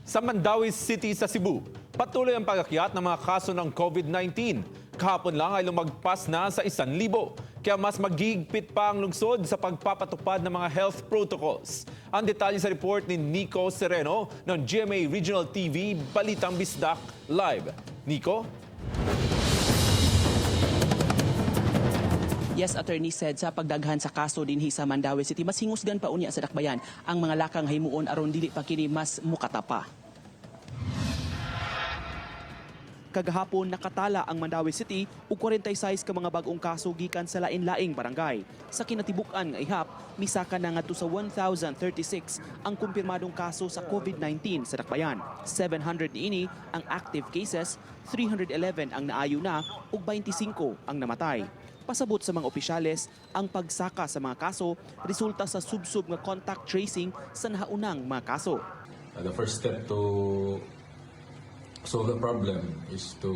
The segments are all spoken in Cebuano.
Sa Mandaue City sa Cebu, patuloy ang pag-akyat ng mga kaso ng COVID-19. Kahapon lang ay lumagpas na sa 1,000. Kaya mas maghigpit pa ang lungsod sa pagpapatupad ng mga health protocols. Ang detalye sa report ni Nico Sereno ng GMA Regional TV, Balitang Bisdak Live. Nico? Yes, Attorney said sa pagdaghan sa kaso dinhi sa Mandaue City, mas hingusgan pa unya sa dakbayan ang mga lakang himuon aron dili pa kini mas mukatapa. Kagahapon, nakatala ang Mandaue City og 46 ka mga bag-ong kaso gikan sa lain-laing barangay. Sa kinatibuk-an nga ihap, misaka na ngadto sa 1,036 ang kumpirmadong kaso sa COVID-19 sa dakbayan. 700 niini ang active cases, 311 ang naayo na ug 25 ang namatay. Pasabot sa mga opisyales, ang pagsaka sa mga kaso resulta sa subsub nga contact tracing sa nahaunang mga kaso. The first step to solve the problem is to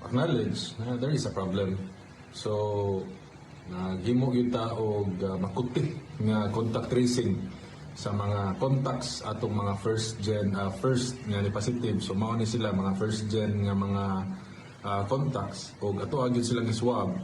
acknowledge na there is a problem. So, naghimo gyud ta og makuti nga contact tracing sa mga contacts atong mga first gen, first nga ni positive. So mao ni sila mga first gen nga mga contacts og ato gyud silang gi-swab,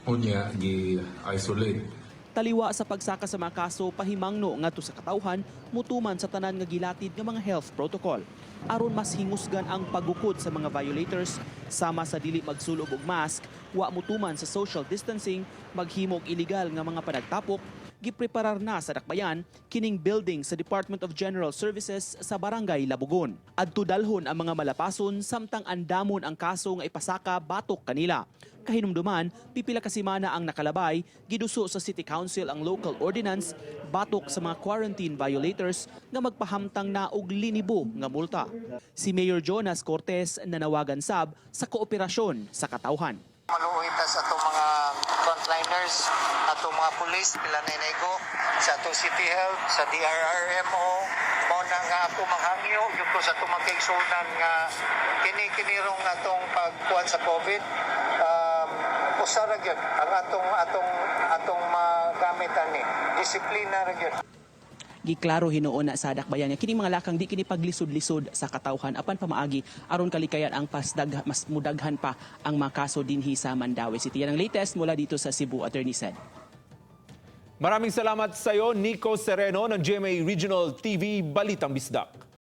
unya gi-isolate. Taliwa sa pagsaka sa mga kaso, pahimangno ngadto sa katawhan mutuman sa tanan nga gilatid nga mga health protocol. Aron mas hingusgan ang pagukod sa mga violators sama sa dili magsulob og mask, wa mutuman sa social distancing, maghimog illegal nga mga panagtapok, gipreparar na sa dakbayan kining building sa Department of General Services sa Barangay Labugon. Adto dalhon ang mga malapason samtang andamon ang kaso nga ipasaka batok kanila. Kahinumduman, pipila ka semana ang nakalabay, giduso sa City Council ang local ordinance batok sa mga quarantine violators nga magpahamtang na og linibo nga multa. Si Mayor Jonas Cortez nanawagan sab sa kooperasyon sa katawhan. Maluoy ta sa atong mga frontliners, atong mga pulis, pila na ko, sa atong City Health, sa DRRMO, mao na nga ako manghangyo gyud ko sa atong mga kaigsuonan nga kini kinirong atong pagkuan sa COVID, usa ra gyud ang atong magamit ani, disiplina ra gyud. Giklaro hinuon na sa dakbayan nga kini mga lakang di kini paglisod-lisod sa katawhan apan pamaagi aron kalikayan ang pasdag mas mudaghan pa ang mga kaso dinhi sa Mandaue City. Yan ang latest mula dito sa Cebu, Attorney said. Maraming salamat sa iyo, Nico Sereno ng GMA Regional TV, Balitang Bisdak.